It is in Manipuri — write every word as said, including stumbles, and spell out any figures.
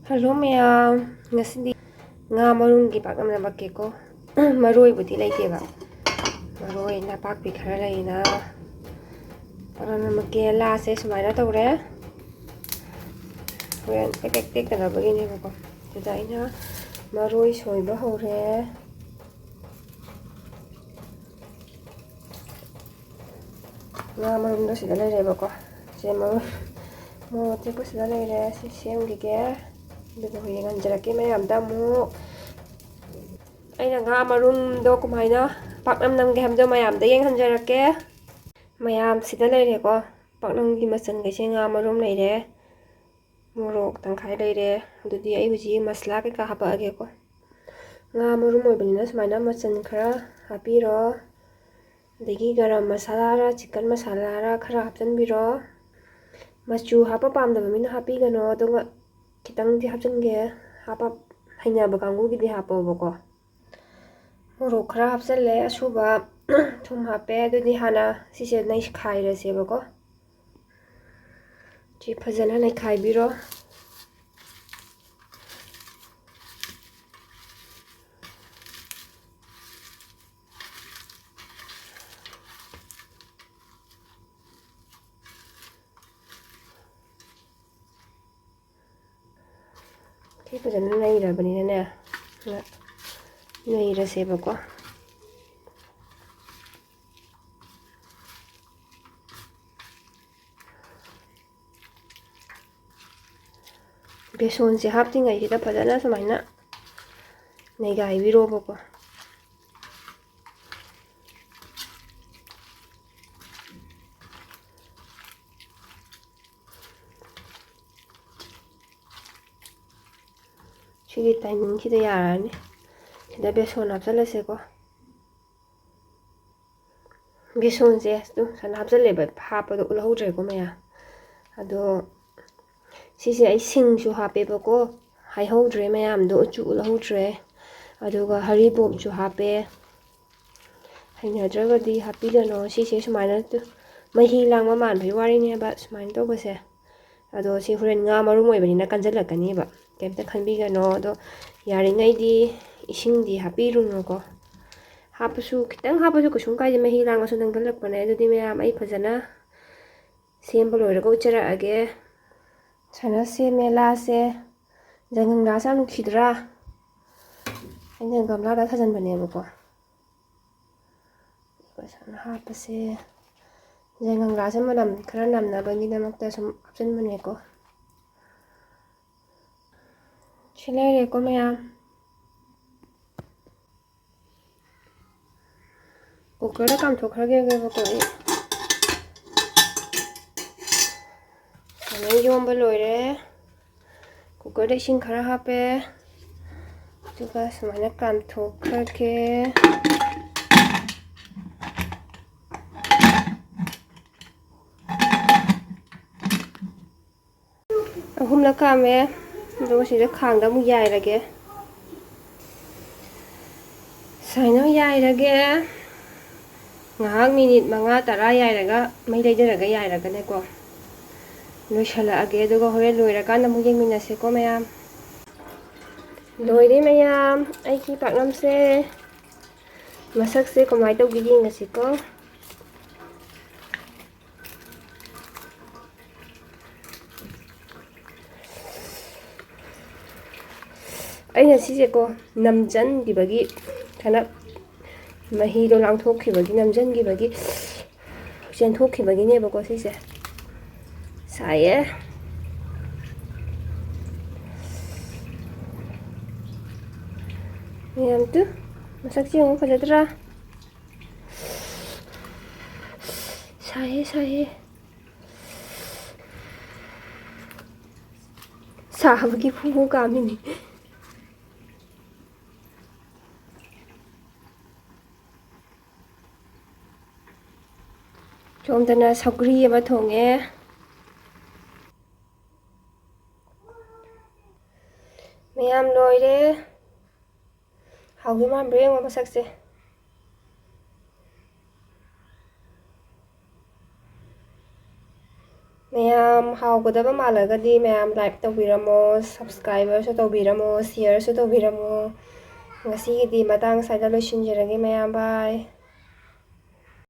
ꯍꯜꯂꯣ ꯃꯌꯥꯝ, ꯉꯁꯤꯗꯤ ꯉꯥ ꯃꯔꯨꯝꯒꯤ ꯄꯥꯛꯅꯝ ꯅꯝꯃꯛꯀꯦꯀꯣ꯫ ꯃꯔꯣꯏꯕꯨꯗꯤ ꯂꯩꯇꯦꯕ, ꯃꯔꯣꯏ ꯅꯄꯥꯛꯄꯤ ꯈꯔ ꯂꯩꯅ ꯄꯥꯛꯅꯝ ꯅꯝꯃꯛꯀꯦ꯫ ꯂꯥꯁꯦ ꯁꯨꯃꯥꯏꯅ ꯇꯧꯔꯦ, ꯍꯣꯔꯦꯟ ꯄꯦꯛ ꯄꯦꯛ ꯇꯦꯛꯇꯅꯕꯒꯤꯅꯦꯕꯀꯣ꯫ ꯑꯗꯨꯗ ꯑꯩꯅ ꯃꯔꯣꯏ ꯁꯣꯏꯕ ꯍꯧꯔꯦ꯫ ꯉꯥ ꯃꯔꯨꯝꯗꯣ ꯁꯤꯗ ꯂꯩꯔꯦꯕꯀꯣ꯫ ꯁꯦ ꯃꯔꯣꯏ, ꯃꯣꯔꯣꯛ ꯑꯇꯦꯛꯄ ꯁꯤꯗ ꯂꯩꯔꯦ꯫ ꯁꯤ ꯁꯦꯝꯈꯤꯒꯦ꯫ ꯑꯗꯨꯒ ꯍꯌꯦꯡ ꯍꯟꯖꯔꯛꯀꯦ ꯃꯌꯥꯝꯗ ꯑꯃꯨꯛ꯫ ꯑꯩꯅ ꯉꯥ ꯃꯔꯨꯝꯗꯣ ꯀꯃꯥꯏꯅ ꯄꯥꯛꯅꯝ ꯅꯝꯒꯦ ꯍꯥꯏꯕꯗꯣ ꯃꯌꯥꯝꯗ ꯌꯦꯡꯍꯟꯖꯔꯛꯀꯦ꯫ ꯃꯌꯥꯝ ꯁꯤꯗ ꯂꯩꯔꯦꯀꯣ꯫ ꯄꯥꯛꯅꯝꯒꯤ ꯃꯆꯜꯈꯩꯁꯦ ꯉꯥ ꯃꯔꯨꯝ ꯂꯩꯔꯦ, ꯃꯣꯔꯣꯛ ꯇꯪꯈꯥꯏ ꯂꯩꯔꯦ꯫ ꯑꯗꯨꯗꯤ ꯑꯩ ꯍꯧꯖꯤꯛ ꯃꯁꯂꯥ ꯀꯩꯀꯥ ꯍꯥꯄꯛꯑꯒꯦꯀꯣ꯫ ꯉꯥ ꯃꯔꯨꯝ ꯑꯣꯏꯕꯅꯤꯅ ꯁꯨꯃꯥꯏꯅ ꯃꯆꯜ ꯈꯔ ꯍꯥꯞꯄꯤꯔꯣ꯫ ꯑꯗꯒꯤ ꯒꯔꯝ ꯃꯁꯥꯂꯥꯔ ꯆꯤꯛꯀꯟ ꯃꯁꯥꯂꯥꯔ ꯈꯔ ꯍꯥꯞꯆꯤꯟꯕꯤꯔꯣ꯫ ꯃꯆꯨ ꯍꯥꯞꯄ ꯄꯥꯝꯗꯕ ꯃꯤꯅ ꯍꯥꯞꯄꯤꯒꯅꯣ, ꯑꯗꯨꯒ ꯈꯤꯇꯪꯗꯤ ꯍꯥꯞꯆꯤꯟꯒꯦ꯫ ꯍꯥꯞꯄ ꯍꯩꯅꯕ ꯀꯥꯡꯕꯨꯒꯤꯗꯤ ꯍꯥꯞꯄꯣꯕꯀꯣ꯫ ꯃꯣꯔꯣꯛ ꯈꯔ ꯍꯥꯞꯆꯤꯜꯂꯦ ꯑꯁꯨꯕ, ꯊꯨꯝ ꯍꯥꯞꯄꯦ꯫ ꯑꯗꯨꯗꯤ ꯍꯥꯟꯅ ꯁꯤꯁꯦ ꯅꯩꯈꯥꯏꯔꯁꯦꯕꯀꯣ꯫ ꯁꯤ ꯐꯖꯅ ꯅꯩꯈꯥꯏꯕꯤꯔꯣ꯫ ꯁꯤ ꯐꯖꯅ ꯅꯩꯔꯕꯅꯤꯅꯅꯦ, ꯅꯩꯔꯁꯦꯕꯀꯣ꯫ ꯕꯦꯁꯣꯟꯁꯦ ꯍꯥꯞꯇ꯭ꯔꯤꯉꯩꯁꯤꯗ ꯐꯖꯅ ꯁꯨꯃꯥꯏꯅ ꯅꯩꯒꯥꯏꯕꯤꯔꯣꯕꯀꯣ꯫ ꯁꯤꯒꯤ ꯇꯥꯏꯃꯤꯡꯁꯤꯗ ꯌꯥꯔꯅꯤ꯫ ꯁꯤꯗ ꯕꯦꯁꯣꯟ ꯍꯥꯞꯆꯜꯂꯁꯦꯀꯣ꯫ ꯕꯦꯁꯣꯟꯁꯦ ꯑꯗꯨꯝ ꯁꯨꯃꯥꯏꯅ ꯍꯥꯞꯆꯜꯂꯦꯕ, ꯍꯥꯞꯄꯗꯣ ꯎꯠꯍꯧꯗ꯭ꯔꯦꯀꯣ ꯃꯌꯥꯝ꯫ ꯑꯗꯣ ꯁꯤꯁꯦ ꯑꯩ ꯁꯤꯡꯁꯨ ꯍꯥꯞꯄꯦꯕꯀꯣ, ꯍꯥꯏꯍꯧꯗ꯭ꯔꯦ ꯃꯌꯥꯝꯗꯣ, ꯎꯠꯁꯨ ꯎꯠꯍꯧꯗ꯭ꯔꯦ꯫ ꯑꯗꯨꯒ ꯍꯔꯤꯕꯣꯞꯁꯨ ꯍꯥꯞꯄꯦ꯫ ꯍꯩꯅꯗ꯭ꯔꯒꯗꯤ ꯍꯥꯞꯄꯤꯒꯅꯣ꯫ ꯁꯤꯁꯦ ꯁꯨꯃꯥꯏꯅ ꯇꯨ-, ꯃꯍꯤ ꯂꯥꯡꯕ ꯃꯥꯟꯕꯒꯤ ꯋꯥꯔꯤꯅꯦꯕ ꯁꯨꯃꯥꯏꯅ ꯇꯧꯕꯁꯦ꯫ ꯑꯗꯣ ꯁꯤ ꯍꯣꯔꯦꯟ ꯉꯥ ꯃꯔꯨꯝ ꯑꯣꯏꯕꯅꯤꯅ ꯀꯟꯁꯤꯜꯂꯛꯀꯅꯦꯕ, ꯀꯩꯝꯇ ꯈꯟꯕꯤꯒꯅꯣ꯫ ꯑꯗꯣ ꯌꯥꯔꯤꯉꯩꯗꯤ ꯏꯁꯤꯡꯗꯤ ꯍꯥꯞꯄꯤꯔꯨꯅꯨꯀꯣ꯫ ꯍꯥꯞꯄꯁꯨ, ꯈꯤꯇꯪ ꯍꯥꯞꯄꯁꯨ ꯀꯩꯁꯨꯝ ꯀꯥꯏꯗꯦ, ꯃꯍꯤ ꯂꯥꯡꯉꯁꯨ ꯅꯪꯒꯜꯂꯛꯄꯅꯦ꯫ ꯑꯗꯨꯗꯤ ꯃꯌꯥꯝ, ꯑꯩ ꯐꯖꯅ ꯁꯦꯝꯕ ꯂꯣꯏꯔꯒ ꯎꯠꯆꯔꯛꯑꯒꯦ꯫ ꯁꯨꯃꯥꯏꯅ ꯁꯦꯝꯃꯦ ꯂꯥꯁꯦ꯫ ꯖꯪꯒꯜ ꯂꯥꯁꯦ ꯌꯥꯝ ꯅꯨꯡꯁꯤꯗ꯭ꯔꯥ? ꯑꯩꯅ ꯒꯝꯂꯥꯗ ꯊꯥꯖꯤꯟꯕꯅꯦꯕꯀꯣ꯫ ꯑꯗꯨꯒ ꯁꯨꯃꯥꯏꯅ ꯍꯥꯞꯄꯁꯦ꯫ ꯖꯪꯒꯜ ꯂꯥꯁꯦ ꯃꯅꯝ ꯈꯔ ꯅꯝꯅꯕꯒꯤꯗꯃꯛꯇ ꯁꯨꯝ ꯍꯥꯞꯆꯤꯟꯕꯅꯦꯀꯣ꯫ ꯁꯤ ꯂꯩꯔꯦꯀꯣ ꯃꯌꯥꯝ꯫ ꯀꯨꯀꯔꯗ ꯀꯥꯝꯊꯣꯛꯈ꯭ꯔꯒꯦꯕꯀꯣ ꯑꯩ꯫ ꯁꯨꯃꯥꯏꯅ ꯌꯣꯝꯕ ꯂꯣꯏꯔꯦ꯫ ꯀꯨꯀꯔꯗ ꯏꯁꯤꯡ ꯈꯔ ꯍꯥꯞꯄꯦ꯫ ꯑꯗꯨꯒ ꯁꯨꯃꯥꯏꯅ ꯀꯥꯝꯊꯣꯛꯈ꯭ꯔꯒꯦ꯫ ꯑꯍꯨꯝꯂꯛ ꯀꯥꯝꯃꯦ꯫ ꯑꯗꯨꯒ ꯁꯤꯗ ꯈꯥꯡꯗ ꯑꯃꯨꯛ ꯌꯥꯏꯔꯒꯦ꯫ ꯁꯨꯃꯥꯏꯅ ꯌꯥꯏꯔꯒꯦ꯫ ꯉꯥꯏꯍꯥꯛ ꯃꯤꯅꯤꯠ ꯃꯉꯥ ꯇꯔꯥ ꯌꯥꯏꯔꯒ, ꯃꯩ ꯂꯩꯊꯔꯒ ꯌꯥꯏꯔꯒꯅꯦꯀꯣ, ꯂꯣꯏꯁꯤꯜꯂꯛꯑꯒꯦ꯫ ꯑꯗꯨꯒ ꯍꯣꯔꯦꯟ ꯂꯣꯏꯔꯀꯥꯟꯗ ꯑꯃꯨꯛ ꯌꯦꯡꯃꯤꯟꯅꯁꯦꯀꯣ ꯃꯌꯥꯝ꯫ ꯂꯣꯏꯔꯦ ꯃꯌꯥꯝ, ꯑꯩꯒꯤ ꯄꯥꯛꯅꯝꯁꯦ꯫ ꯃꯁꯛꯁꯦ ꯀꯃꯥꯏꯅ ꯇꯧꯒꯦ ꯌꯦꯡꯉꯁꯤꯀꯣ꯫ ꯑꯩꯅ ꯁꯤꯁꯦꯀꯣ, ꯅꯝꯖꯟꯈꯤꯕꯒꯤ, ꯈꯔ ꯃꯍꯤꯗꯣ ꯂꯥꯡꯊꯣꯛꯈꯤꯕꯒꯤ, ꯅꯝꯖꯟꯈꯤꯕꯒꯤ, ꯆꯦꯟꯊꯣꯛꯈꯤꯕꯒꯤꯅꯦꯕꯀꯣ ꯁꯤꯁꯦ꯫ ꯁꯥꯏꯌꯦ꯫ ꯃꯌꯥꯝ ꯇꯨ, ꯃꯁꯛꯁꯦ ꯌꯦꯡꯉꯨ, ꯐꯖꯗ꯭ꯔꯥ? ꯁꯥꯏꯌꯦ, ꯁꯥꯏꯌꯦ꯫ ꯁꯥꯕꯒꯤ ꯐꯨꯐꯨ ꯀꯥꯝꯃꯤꯅꯤ꯫ ꯁꯣꯝꯗꯅ ꯁꯧꯒ꯭ꯔꯤ ꯑꯃ ꯊꯣꯡꯉꯦ꯫ ꯃꯌꯥꯝ ꯂꯣꯏꯔꯦ꯫ ꯍꯥꯎꯗꯣꯏ ꯃꯥꯟꯕ꯭ꯔꯥ ꯌꯦꯡꯉꯣ ꯃꯁꯛꯁꯦ꯫ ꯃꯌꯥꯝ ꯍꯥꯎꯒꯗꯕ ꯃꯥꯜꯂꯒꯗꯤ ꯃꯌꯥꯝ like ꯇꯧꯕꯤꯔꯝꯃꯣ, subscribeꯁꯨ ꯇꯧꯕꯤꯔꯝꯃꯣ, shareꯁꯨ ꯇꯧꯕꯤꯔꯝꯃꯣ꯫ ꯉꯁꯤꯒꯤꯗꯤ ꯃꯇꯥꯡ ꯑꯁꯤꯗ ꯂꯣꯏꯁꯤꯟꯖꯔꯒꯦ ꯃꯌꯥꯝ, bye꯫